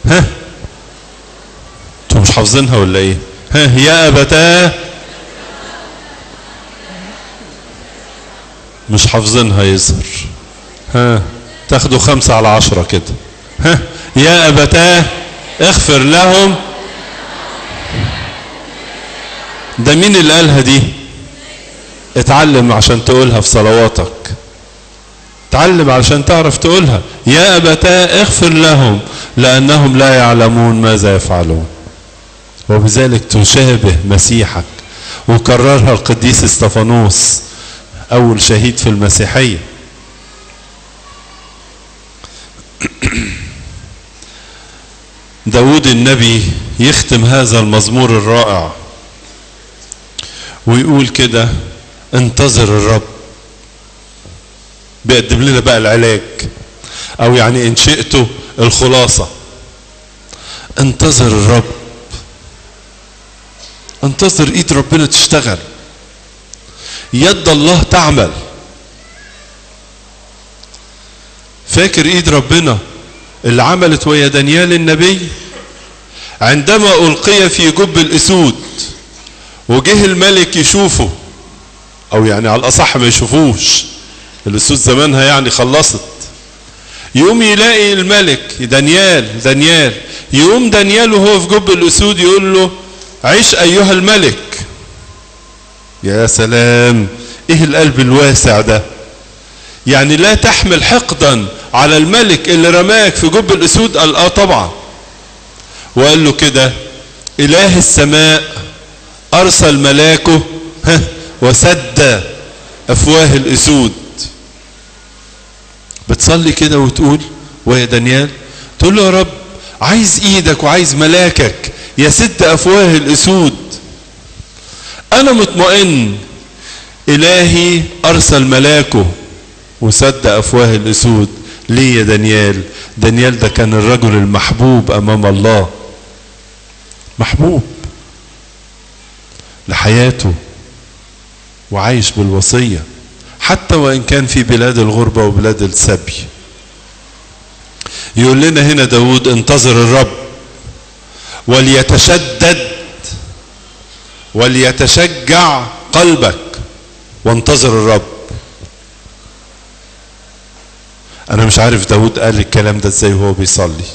ها انتوا مش حافظينها ولا ايه؟ ها، يا أبتاه. مش حافظينها يظهر. ها، تاخدوا 5 على 10 كده. ها، يا أبتاه اغفر لهم. ده مين اللي قالها دي؟ اتعلم عشان تقولها في صلواتك، اتعلم عشان تعرف تقولها. يا أبتاه اغفر لهم لأنهم لا يعلمون ماذا يفعلون. وبذلك تشابه مسيحك. وكررها القديس استفانوس أول شهيد في المسيحية. داود النبي يختم هذا المزمور الرائع ويقول كده: انتظر الرب. بيقدم لنا بقى العلاج، او يعني ان شئتوا الخلاصة. انتظر الرب، انتظر ايد ربنا تشتغل، يد الله تعمل. فاكر ايد ربنا اللي عملت ويا دانيال النبي عندما ألقي في جب الأسود وجه الملك يشوفه، او يعني على الاصح ما يشوفوش، الأسود زمانها يعني خلصت. يقوم يلاقي الملك دانيال، دانيال، يقوم دانيال وهو في جب الأسود يقول له: عيش أيها الملك. يا سلام، ايه القلب الواسع ده! يعني لا تحمل حقدا على الملك اللي رماك في جب الأسود. قال اه طبعا. وقال له كده: إله السماء أرسل ملاكه وسد أفواه الأسود. بتصلي كده وتقول ويا دانيال، تقول له: يا رب عايز ايدك وعايز ملاكك يسد أفواه الأسود. أنا مطمئن إلهي أرسل ملاكه وسد أفواه الأسود، ليه يا دانيال؟ دانيال ده كان الرجل المحبوب أمام الله، محبوب لحياته وعايش بالوصية حتى وإن كان في بلاد الغربة وبلاد السبي. يقول لنا هنا داود انتظر الرب وليتشدد وليتشجع قلبك وانتظر الرب. أنا مش عارف داود قال الكلام ده ازاي وهو بيصلي،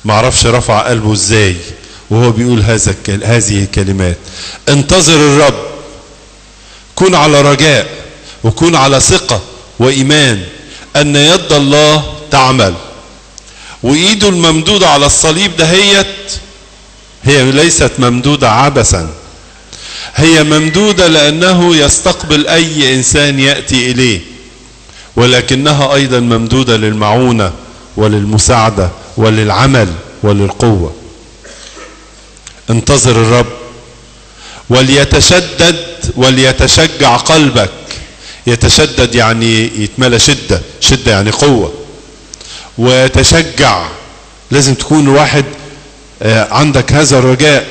معرفش رفع قلبه ازاي وهو بيقول هذه الكلمات. انتظر الرب، كن على رجاء وكن على ثقة وإيمان أن يد الله تعمل، وإيده الممدودة على الصليب دهيت هي ليست ممدودة عبثا، هي ممدودة لأنه يستقبل أي إنسان يأتي إليه، ولكنها أيضا ممدودة للمعونة وللمساعدة وللعمل وللقوة. انتظر الرب وليتشدد وليتشجع قلبك. يتشدد يعني يتملى شدة، شدة يعني قوة، ويتشجع لازم تكون واحد عندك هذا الرجاء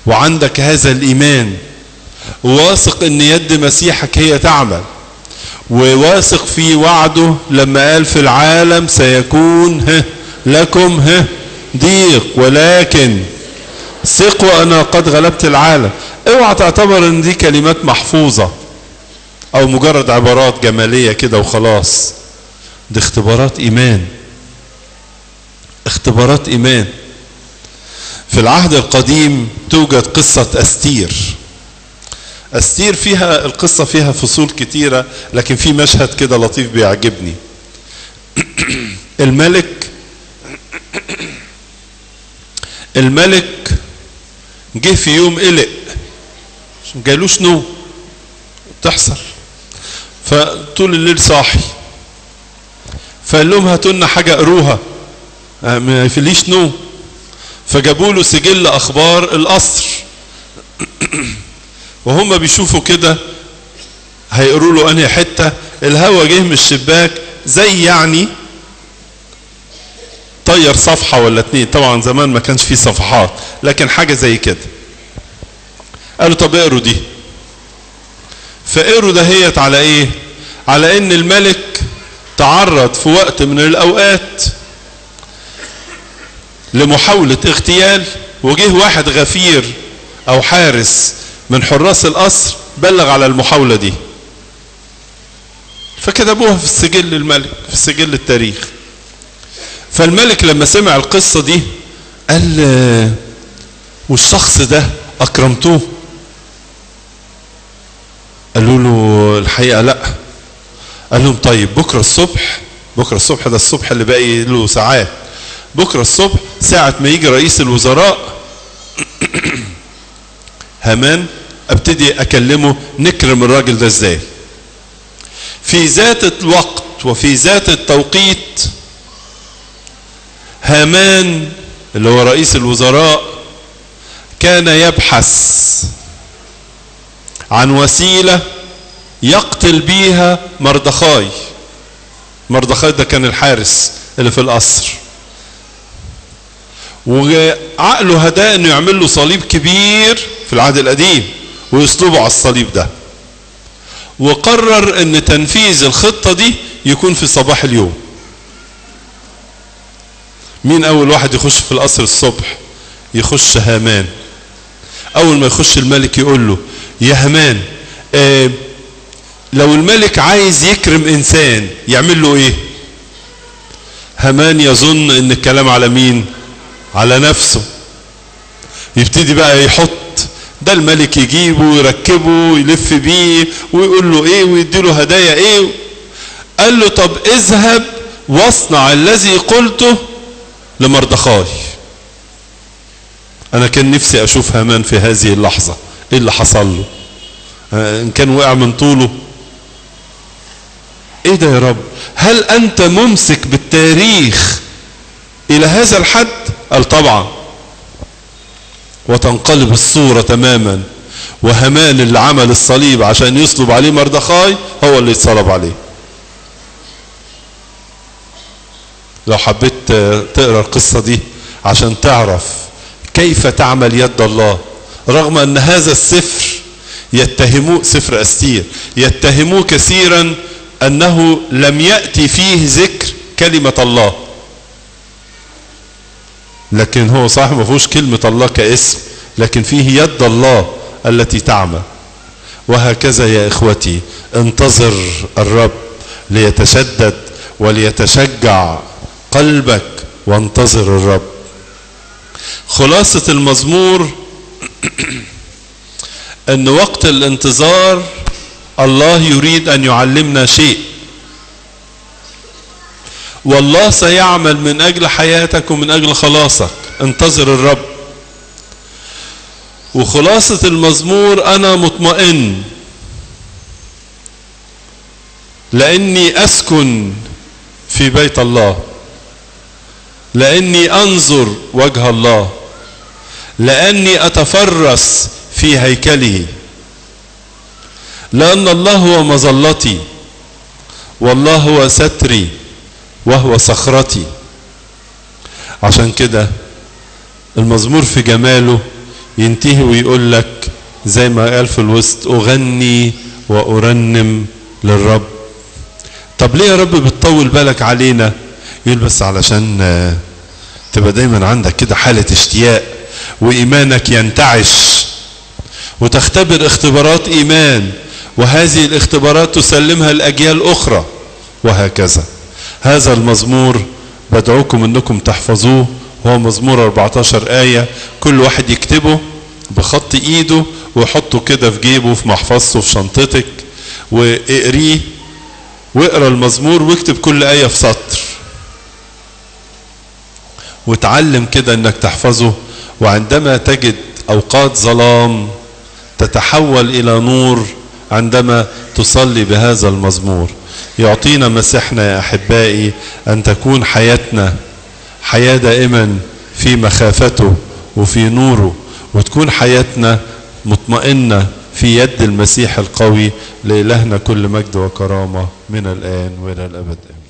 وعندك هذا الإيمان، واثق ان يد مسيحك هي تعمل، وواثق في وعده لما قال في العالم سيكون لكم ضيق، ولكن ثقوا انا قد غلبت العالم. اوعى تعتبر ان دي كلمات محفوظة او مجرد عبارات جمالية كده وخلاص، دي اختبارات ايمان، اختبارات ايمان. في العهد القديم توجد قصة أستير. أستير فيها القصة فيها فصول كتيرة، لكن في مشهد كده لطيف بيعجبني. الملك جه في يوم قلق، جالوش نوم تحصل، فطول الليل صاحي، فقال لهم هاتوا لنا حاجة اقروها، ما يفليش نوم. فجابوا له سجل اخبار القصر، وهم بيشوفوا كده هيقروا له انهي حته. الهوا جه من الشباك زي يعني طير صفحه ولا اتنين، طبعا زمان ما كانش فيه صفحات، لكن حاجه زي كده. قالوا طب اقروا دي. فقروا دهيت على ايه؟ على ان الملك تعرض في وقت من الاوقات لمحاولة اغتيال، وجه واحد غفير او حارس من حراس القصر بلغ على المحاولة دي، فكتبوها في السجل الملك، في سجل التاريخ. فالملك لما سمع القصة دي قال والشخص ده أكرمتوه؟ قالوا له الحقيقة لا. قال لهم طيب بكرة الصبح، بكرة الصبح ده الصبح اللي باقي له ساعات، بكرة الصبح ساعة ما يجي رئيس الوزراء هامان ابتدي اكلمه نكرم الراجل ده ازاي. في ذات الوقت وفي ذات التوقيت هامان اللي هو رئيس الوزراء كان يبحث عن وسيلة يقتل بيها مردخاي. مردخاي ده كان الحارس اللي في القصر، وعقله هداه انه يعمل له صليب كبير في العهد القديم ويصلبه على الصليب ده، وقرر ان تنفيذ الخطة دي يكون في صباح اليوم. مين اول واحد يخش في القصر الصبح؟ يخش هامان. اول ما يخش الملك يقول له يا هامان، لو الملك عايز يكرم انسان يعمل له ايه؟ هامان يظن ان الكلام على مين؟ على نفسه. يبتدي بقى يحط ده، الملك يجيبه ويركبه ويلف بيه ويقول له ايه ويديله هدايا ايه. قال له طب اذهب واصنع الذي قلته لمردخاي. انا كان نفسي اشوف هامان في هذه اللحظة ايه اللي حصل له، ان كان وقع من طوله. ايه ده يا رب؟ هل انت ممسك بالتاريخ الى هذا الحد؟ قال طبعا. وتنقلب الصورة تماما، وهامان اللي عمل الصليب عشان يصلب عليه مردخاي هو اللي يتصلب عليه. لو حبيت تقرأ القصة دي عشان تعرف كيف تعمل يد الله، رغم أن هذا السفر يتهموه، سفر أستير يتهموه كثيرا أنه لم يأتي فيه ذكر كلمة الله، لكن هو صح ما فيهوش كلمة الله كاسم، لكن فيه يد الله التي تعمل. وهكذا يا إخوتي، انتظر الرب ليتشدد وليتشجع قلبك، وانتظر الرب. خلاصة المزمور أن وقت الانتظار الله يريد أن يعلمنا شيء، والله سيعمل من أجل حياتك ومن أجل خلاصك. انتظر الرب. وخلاصة المزمور: أنا مطمئن لأني أسكن في بيت الله، لأني أنظر وجه الله، لأني أتفرس في هيكله، لأن الله هو مظلتي، والله هو ستري، وهو صخرتي. عشان كده المزمور في جماله ينتهي ويقول لك زي ما قال في الوسط: أغني وأرنم للرب. طب ليه يا رب بتطول بالك علينا؟ يقول بس علشان تبقى دايما عندك كده حالة اشتياق، وإيمانك ينتعش، وتختبر اختبارات إيمان، وهذه الاختبارات تسلمها لأجيال أخرى، وهكذا. هذا المزمور بدعوكم أنكم تحفظوه، هو مزمور 14 آية، كل واحد يكتبه بخط إيده ويحطه كده في جيبه، في محفظته، في شنطتك، واقريه واقرأ المزمور واكتب كل آية في سطر، وتعلم كده أنك تحفظه. وعندما تجد أوقات ظلام تتحول إلى نور عندما تصلي بهذا المزمور. يعطينا مسيحنا يا أحبائي أن تكون حياتنا حياة دائما في مخافته وفي نوره، وتكون حياتنا مطمئنة في يد المسيح القوي. لإلهنا كل مجد وكرامة من الآن وإلى الأبد. آمين.